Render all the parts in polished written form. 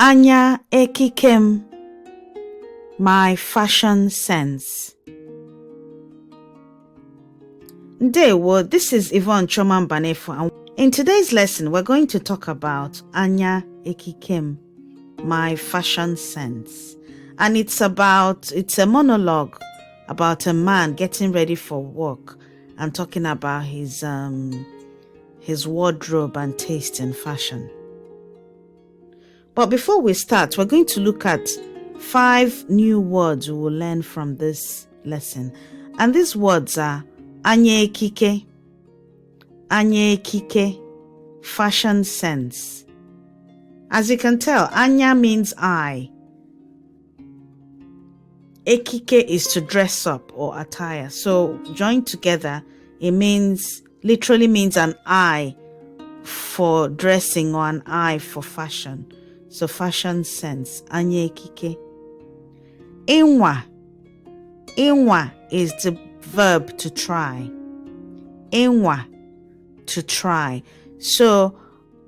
Anya ekike m, my fashion sense. Ndewo, this is Yvonne Chioma Mbanefo, and in today's lesson we're going to talk about Anya ekike m, my fashion sense. And it's a monologue about a man getting ready for work and talking about his wardrobe and taste in fashion. But before we start, we're going to look at 5 new words we will learn from this lesson. And these words are anya ekike, anya ekike, fashion sense. As you can tell, anya means eye. Ekike is to dress up or attire. So joined together, it literally means an eye for dressing or an eye for fashion. So fashion sense, anya ekike. Ịnwa. Ịnwa is the verb to try. Ịnwa, to try. So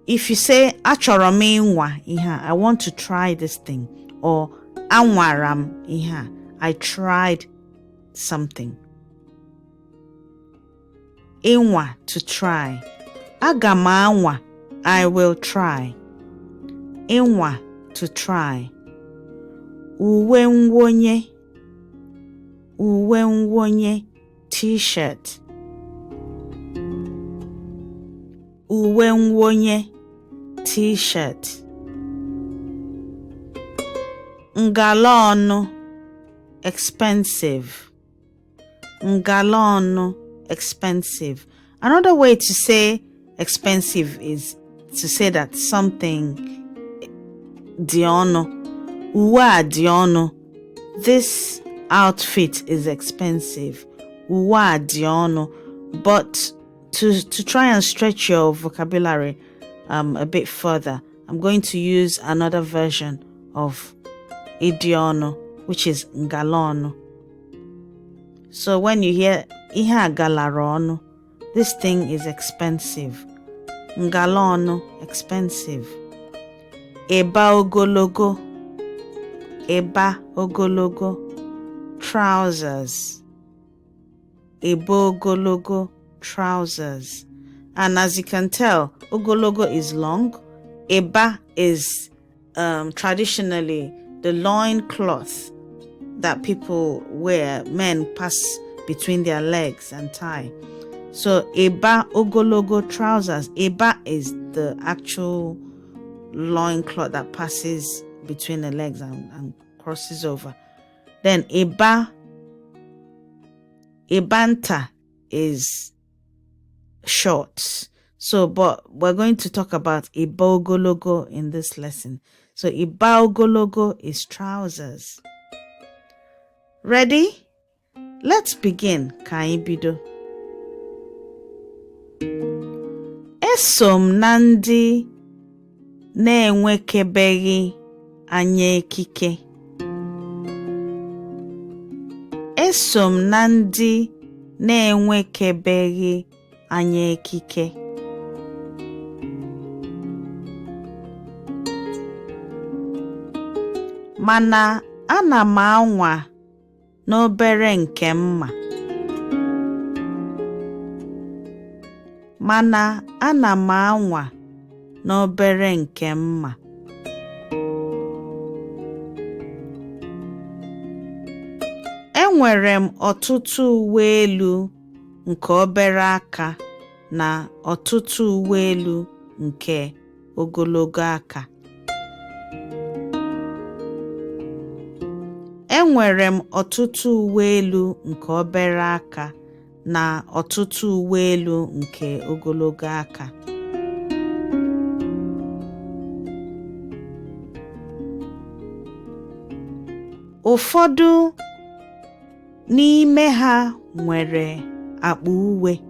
if you say, achọrọ m ịnwa ihe a, I want to try this thing, or anwara m ihe a, I tried something. Ịnwa, to try. Aga m anwa, I will try. Ịnwa, to try. Uwe mwonye, uwe mwonye, t-shirt. Uwe mwonye, t-shirt. Ngala ọnụ, expensive. Ngala ọnụ, expensive. Another way to say expensive is to say that something dị ọnụ. Uwe a dị ọnụ. This outfit is expensive. Uwe a dị ọnụ. But to try and stretch your vocabulary a bit further, I'm going to use another version of ịdị ọnụ, which is ngala ọnụ. So when you hear ihe a galara ọnụ, this thing is expensive. Ngala ọnụ, expensive. Ịba ogologo, ịba ogologo, trousers. Ịba ogologo, trousers. And as you can tell, ogologo is long. Ịba is traditionally the loin cloth that people wear, men pass between their legs and tie. So ịba ogologo trousers. Ịba is the actual loincloth that passes between the legs and crosses over. Then ịba nta is short. But we're going to talk about ịba ogologo in this lesson. So ịba ogologo is trousers. Ready? Let's begin. Ka anyị bido. Eso m na ndị na-enwekebeghị anya ekike. Eso m na ndị na-enwekebeghị anya ekike. Mana ana m anwa n'obere nke mma. Mana ana m anwa n'obere nke mma. Enwere m ọtụtụ uwe elu nke obere aka na ọtụtụ uwe elu nke ogologo aka. Enwere m ọtụtụ uwe elu nke obere aka na ọtụtụ uwe elu nke ogologo aka. Ụfọdụ n'ime ha nwere akpa uwe.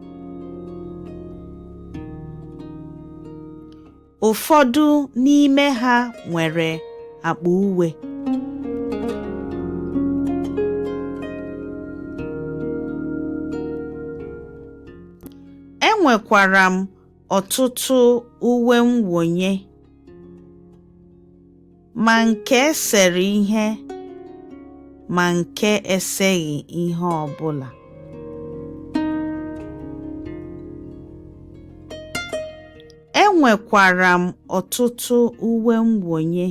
Ụfọdụ n'ime ha nwere akpa uwe. Enwekwara m ọtụtụ uwe mwonye. Ma nke esere ihe ma nke eseghị ihe ọbụla. Enwekwara m ọtụtụ uwe mwonye,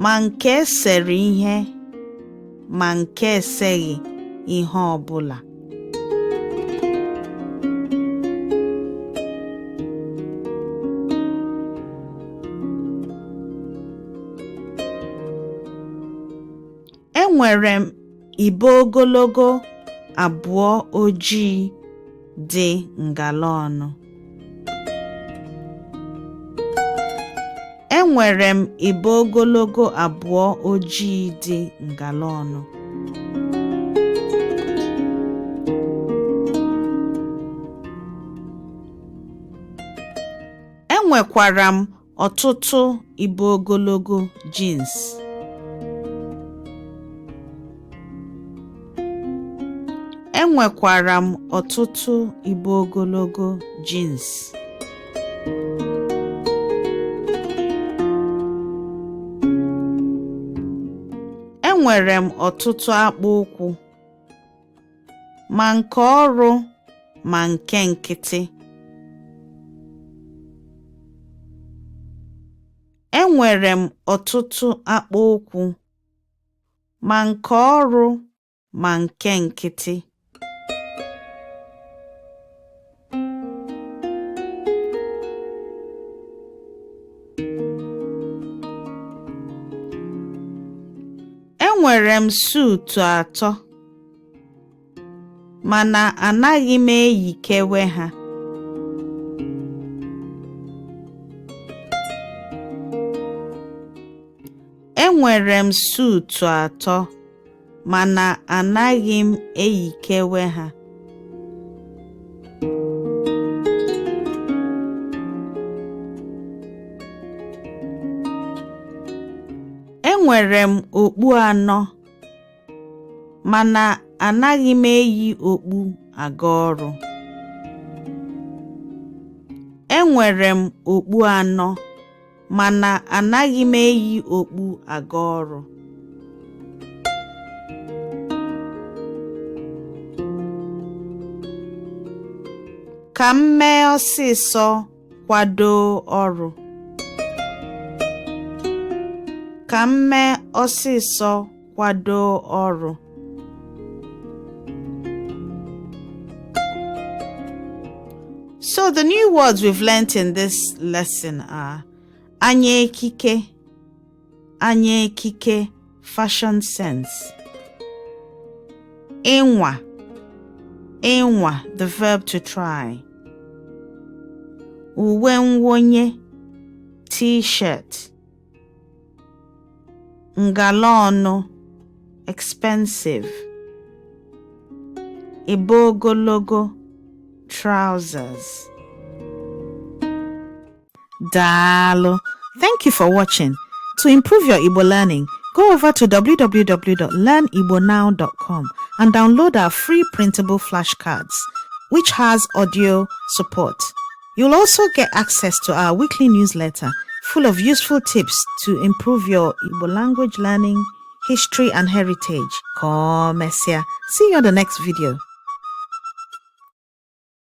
ma nke esere ihe ma nke eseghị ihe ọbụla. Enwere m ibe ogologo abụọ ojii dị ngalaọnụ. Enwere m ibe ogologo abụọ ojii dị ngalaọnụ. Enwekwara m ọtụtụ ibe ogologo jeans. Enwekwara m ọtụtụ ibe ogologo jeans. Enwere m ọtụtụ akpụ ụkwụ, ma nke ọrụ ma nke nkịtị. Enwere m ọtụtụ akpụ ụkwụ, ma nke ọrụ ma nke nkịtị. Enwere m suutu atọ, mana anaghị m eyikewe ha. Enwere m suutu atọ, mana anaghị m eyikewe ha. Enwere m okpu anọ, mana anaghị m eyi okpu aga ọrụ. Enwere m okpu anọ, mana anaghị m eyi okpu aga ọrụ. Ka m mee ọsịsọ kwadoo ọrụ. Ka m mee ọsịsọ kwadoo ọrụ. So the new words we've learnt in this lesson are anya ekike, anya ekike, fashion sense. Ịnwa, ịnwa, the verb to try. Uwe mwonye, T-shirt. Ngalaọnụ, expensive. Ibe ogologo, trousers. Daalụ. Thank you for watching. To improve your Igbo learning, go over to www.learnigbonow.com and download our free printable flashcards, which has audio support. You'll also get access to our weekly newsletter full of useful tips to improve your Igbo language learning, history, and heritage. Come, See you on the next video.